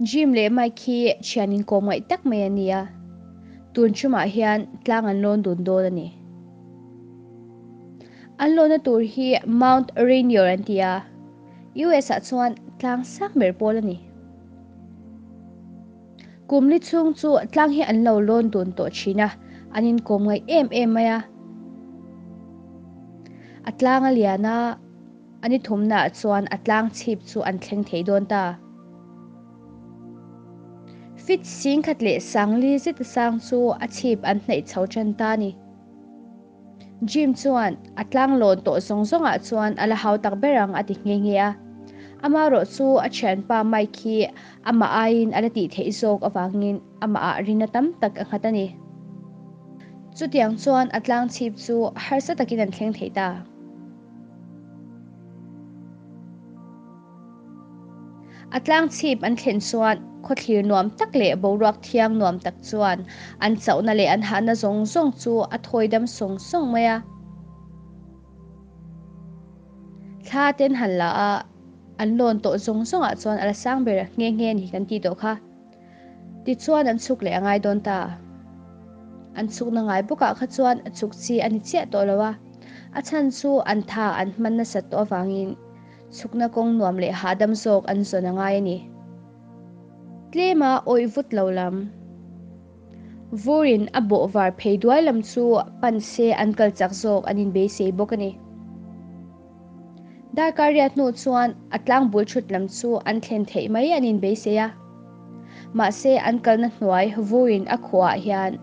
Jim leh Mike hi thian inkawm ngaih tak mai an ni a, tun ṭumah hian tlang an lawn dun dawn a ni. An lawnna tur hi Mount Rainier an ti a, US ah chuan tlang sang ber pawl a ni. Kum li chhung chu tlang hi an lo lawn dun tawh thin a, an inkawm ngaih em em mai a. A tlang a lian a, a ni thumnaah chuan a tlang chhip chu an thleng thei dawn ta. Fit singkhat leh sangli zeta sang chu a chhip an hnaih chho tan ta a ni. Jim chuan a tlanglawn tawh zawng zawngah chuan a la hau tak ber ang a ti nghe nghe a. Amaherawh chu a thianpa Mike hi amah aiin a la tih theih zawk avangin amahah rina tam tak a nghat a ni. Chutiang chuan a tlang chhip chu harsa takin an thleng thei ta. A tlang chhip an thlen chuan khawthlir nuam tak leh boruak thiang nuam tak chuan an chauhna leh an hahna zawng zawng chu a thawi dam sawng sawng mai a. Thla ten han la a, an lawn tawh zawng zawngah chuan a la sang ber nghe nghe a ni kan tih tawh kha. Tichuan an chhuk leh a ngai dawn ta. An chhukna ngai bawkah kha chuan chhuk chi a ni chiah tawh lo a, a chhan chu an tha an hman nasat tawh avangin Chhukna kawng nuam leh hahdam zawk an zawn a ngai a ni. Tlema awih vut lo lam. Vurin a bawh var phei duai lam chu pan se an kal chak zawk an inbeisei bawk a ni. Darkar riat hnu chuan a tlang bul thut lam chu an thlen theih mai an inbeisei a. Mahse an kalna hnuai vurin a khuaah hian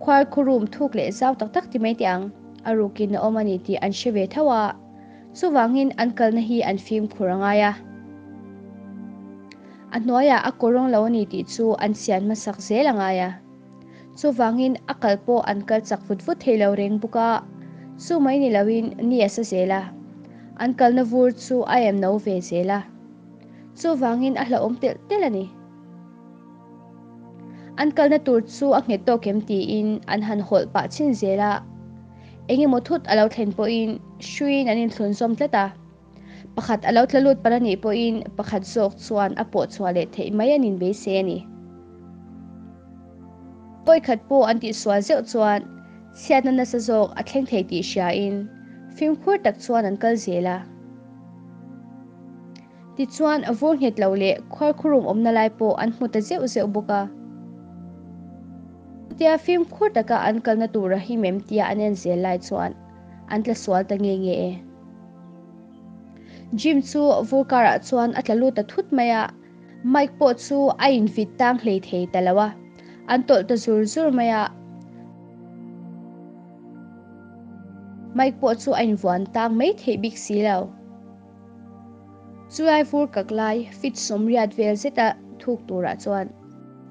khuar khurum thuk leh zau tak tak ti mai teh ang a rukin a awm a ni tih an hre ve tho a. Chuvangin an kalna hi an fimkhur a ngai a. A hnuaiah a kawrawng lo a ni tih chu an chian hmasak zel a ngai a. Chuvangin a kal pawh an kal chak vut vut thei lo reng bawk a, chu mai ni loin ni a sa zel a. An kalna vur chu a em no ve zel a. Chuvangin a hlauhawm telh telh a ni. An kalna tur chu a nghet tawk em tiin an han hawlh pah chin zel a. Eng emaw thut a lo thlen pawhin hruiin an inthlun zawm tlat a. Pakhat a lo tla lut palh a nih pawhin pakhat zawk chuan a pawh chhuah leh theih mai an inbeisei a ni. Pawikhat pawh an tihsual zeuh chuan chhiatna nasa zawk a thleng thei tih hriain fimkhur tak chuan an kal zel a. Tichuan, vur nghet lo leh khuarkhurum awmna lai pawh an hmu ta zeuh zeuh bawk a. Chutia fimkhur taka an kalna tura him em tia an en zel lai chuan an tla sual ta nge nge e. Jim chu vur karah chuan a tla lut ta thut mai a, Mike pawh chu a invit tang hlei thei ta lo a, an tawlh ta zur zur mai a. Mike pawh chu a invuan tang mai theih bik si lo. Chulai vur kak lai fit 80 vel zeta thuk turah chuan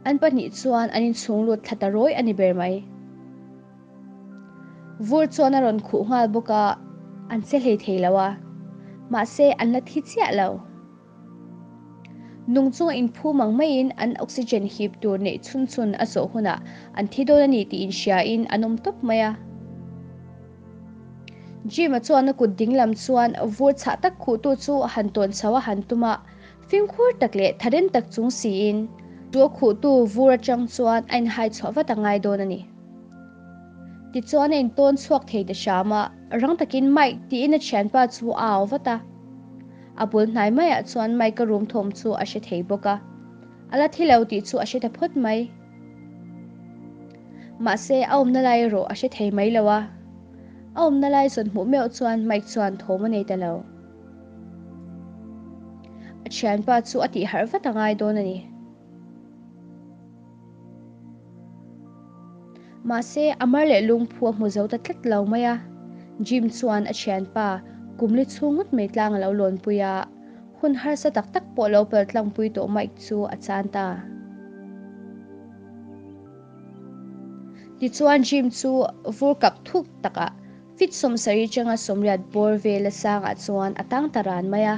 an pahnih chuan an inchhung lut thla ta rawi a ni ber mai. Vur chuan a rawn khuh nghal bawk a, an che hlei thei lo a, mahse an la thi chiah lo. Nung chunga inphum ang maiin an oxygen hip tur neih chhun chhun a zawh hunah an thi dawn a ni tih inhriain an awm tawp mai a. Jim-a chuan a kut ding lam chuan vur chhah tak khuhtu chu han tawn chho a han tum a, fimkhur tak leh tharen tak chung siin chu a khuhtu vur atang chuan a inhai chhuah vat a ngai dawn a ni. Tichuan a intawn chhuak thei ta hram a, rang takin Mike tiin a thianpa chu a au vat a. A bul hnai maiah chuan Mike-a room thawm chu a hre thei bawk a, a la thi lo tih chu a hre ta phawt mai. Mahse, a awmna lai erawh a hre thei mai lo a. A awmna lai zawn hmuh meuh chuan Mike chuan thawm a nei ta lo. A thianpa chu a tih harh vat a ngai dawn a ni. Mahse, a mar leh lungphu a hmu zo ta tlat lo mai a. Jim chuan a thianpa kum li chhung ngawt mai tlang a lo lawnpui a, hun harsa tak tak pawh lo pal tlangpui tawh Mike chu a chan ta. Tichuan Jim chu vur kap thuk takah fit 70 changa 80 bawr vela sangah chuan a tang ta ran mai a.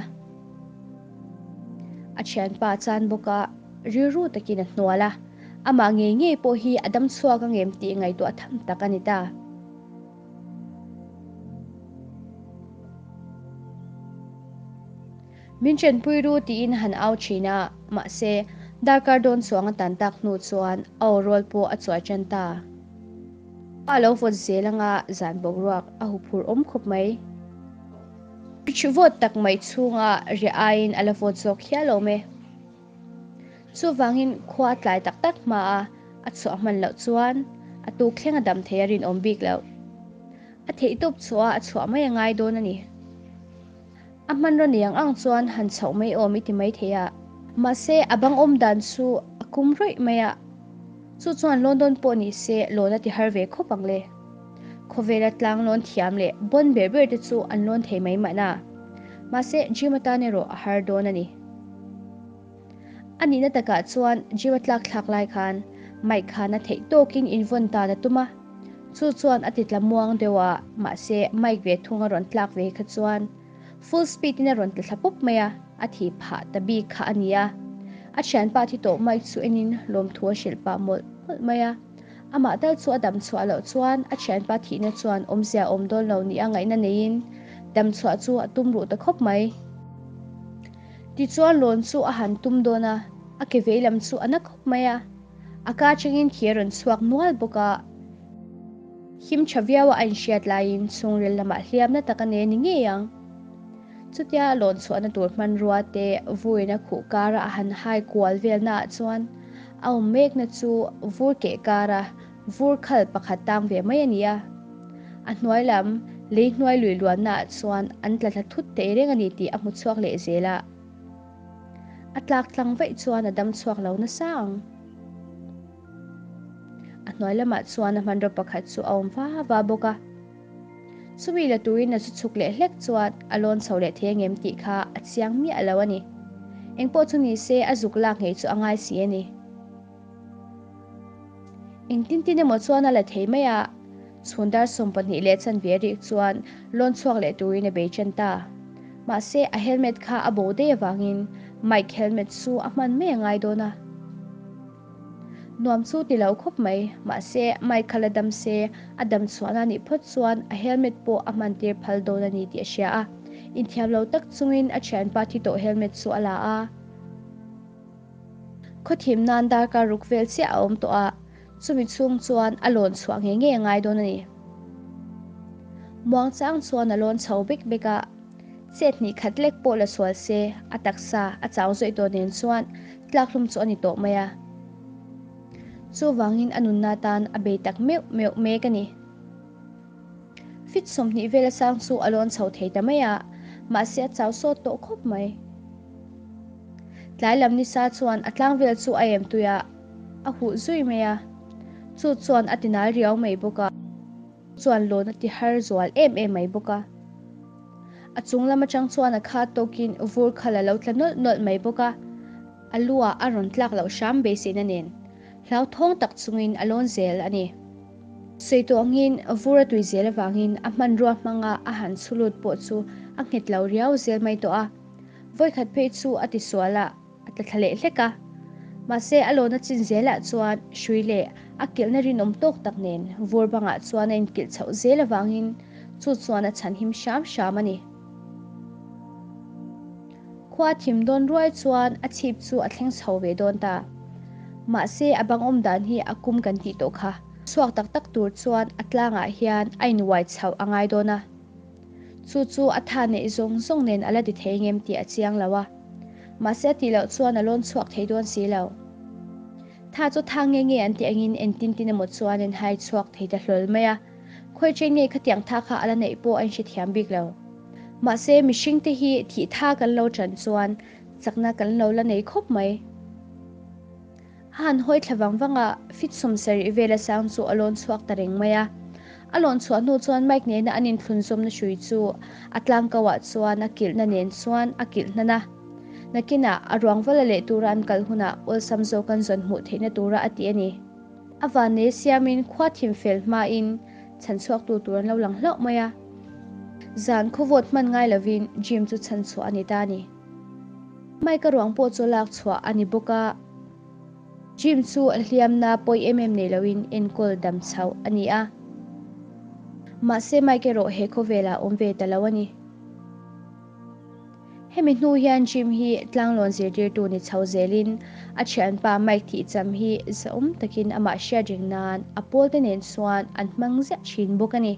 A thianpa chan bawk a, rilru takin a hnual a, amah ngei ngei pawh hi a dam chhuak ang em tih ngaihtuah tham tak a ni ta. Min chenpui ru tiin han au thin a, mahse, Darkar dawn chuang a tan tak hnu chuan a aw rawl pawh a chuai tan ta. A lo vawt zel anga zan boruak a huphurh awm khawp mai. Pitch vawt tak mai chhunga riah aiin a la vawt zawk hial awm e. Chuvangin khua a tlai tak tak hma a, a chhuah hman loh chuan a tuk thleng a dam thei a rinawm bik loh. A theihtawp chhuah a a chhuah mai a ngai dawn a ni. A hmanraw ni ang ang chuan han chhoh mai awm i ti mai thei a. Mahse, a bang awm dan chu a kum rawih mai a. Chu chuan London pawh ni se lawn a ti har ve khawp ang le. Khawvela tlang lawn thiam leh bawn ber ber te chu an lawn thei mai mahna. Mahse, gym atan erawh a har dawn a ni. A nihna takah chuan gym a tlak thlak lai khan Mike khan a theih tawkin invawn tan a tum a. Chu chuan a ti tla muang deuh a, mahse Mike ve thung a rawn tlak ve kha chuan full speed in a rawn tla thla pup mai a, a thi phah ta bik kha a ni a. A thianpa thi tawh Mike chu enin lawmthu a hrilh pah mawlh mawlh mai a. Amah tal chu a dam chhuah loh chuan a thianpa thihna chuan awmzia awm dawn lo nia ngaihna neiin dam chhuah chu a tum ruh ta khawp mai. Tichuan lawn chu a han tum dawn a, a ke vei lam chu a na khawp mai a. A ka atangin khi a rawn chhuak nual bawk a, him tha viau a a inhriat laiin chhungril lamah hliamna tak a nei a ni ngei ang. Chutia lawn chhuahna tur hmanrua te vurin a khuh kara a han hai kual velna ah chuan a awm mekna chu vur keh kara vur khal pakhat tang ve mai a ni a. A hnuai lam lei hnuai lui luanna ah chuan an tla thla thut thei reng a ni tih a hmu chhuak leh zel a. A tlak tlang vaih chuan a dam chhuak lo nasa ang. A hnuai lamah chuan a hmanraw pakhat chu a awm va va bawk a. Chumi la turin a zu chhuk leh hlek chuan a lawn chho leh thei angem tih kha a chiang miah lo a ni. Engpawh chu ni se a zuk lak ngei chu a ngai si a ni. Engtin tin emaw chuan a la thei mai a, chhun dar 22 leh chanve rik chuan lawn chhuak leh turin a bei ṭan ta. Mahse, a helmet kha a bo daih avangin Mike helmet chu a hman mai a ngai dawn a. Nuam chu ti lo khawp mai, mahse Mike kha la dam se, a dam chhuahna nih phawt chuan a helmet pawh a hman tir phal dawn a ni tih a hria a. Inthiam lo tak chungin a thianpa thi tawh helmet chu a la a. Khawthim nan darkar ruk vel chiah a awm tawh a, chumi chhung chuan a lawn chhuah ngei ngei a ngai dawn a ni. Muangchang chuan a lawn chho bek bek a, chet hnih khat lek pawh la sual se a taksa a chau zawih tawh nen chuan tlakhlum chu a ni tawh mai a. Chuvangin a nunna tan a bei tak meuh meuh mek a ni. Fit 20 vel a sang chu a lawn chho thei ta mai a, mahse a chau sawt tawh khawp mai. Tlai lam nisa chuan a tlang vel chu a em tui a, a huh zui mai a. Chu chuan a tinal riau mai bawk a, chuan lawn a ti har zual em em mai bawk a. A chung lam atang chuan a khat tawkin vur khal a lo tla nawlh nawlh mai bawk a, a lu ah a rawn tlak loh hram beiseina nen hlauthawng tak chungin a lawn zel a ni. Sawi tawh angin vur a tui zel avangin a hmanrua hmanga a han chhu lut pawh chu a nghet lo riau zel mai tawh a. Vawikhat phei chu a ti sual a, a tla thla leh hlek a. Mahse a lawna chin zelah chuan hrui leh a kilhna rinawm tawk tak nen vur bangah chuan a inkilh chhoh zel avangin chu chuan a chhanhim hram hram a ni. Khua thim dawn ruai chuan a chhip chu a thleng chho ve dawn ta. Mahse a bang awm dan hi a kum kan tih tawh kha. Chhuak tak tak tur chuan a tlangah hian a inuai chhoh a ngai dawn a. Chu chu a tha neih zawng zawng nen a la ti thei ngem tih a chiang lo a. Mahse a tih loh chuan a lawn chhuak thei dawn si lo. Tha chu tha nge nge an tih angin entin tin emaw chuan an hai chhuak thei ta hlawl mai a. Khawi chen nge khatiang tha kha a la neih pawh a inhrethiam bik lo. Mahse mihring te hi thih tha kan lo tan chuan chakna kan lo la nei khawp mai. A han hawi thla vang vang a, fit 70 vela sang chu a lawn chhuak ta reng mai a. A lawn chhuah hnu chuan Mike nena an inthlunzawmna hrui chu a tlang ko ah chuan a kilhna nen chuan a kilh hnan a. Nakinah a ruang vala leh tura an kal hunah awlsam zawk an zawn hmuh theihna tura a ti a ni. A vannei siamin khua thim fel hmain chhan chhuaktu tur an lo lang hlauh mai a. Zan khawvawt hman ngai lovin Jim chu chhan chhuah a ni ta a ni. Mike-a ruang pawh chu lak chhuah a ni bawk a. Jim chu a hliamna pawi em em nei loin enkawl dam chhoh a ni a. Mahse Mike erawh he khawvelah awm ve ta lo a ni. Hemi hnu hian Jim hi tlanglawn zirtirtu ni chho zelin a thianpa Mike thihcham hi zahawm takin amah hriat reng nan a pawlte nen chuan an hmang ziah thin bawk a ni.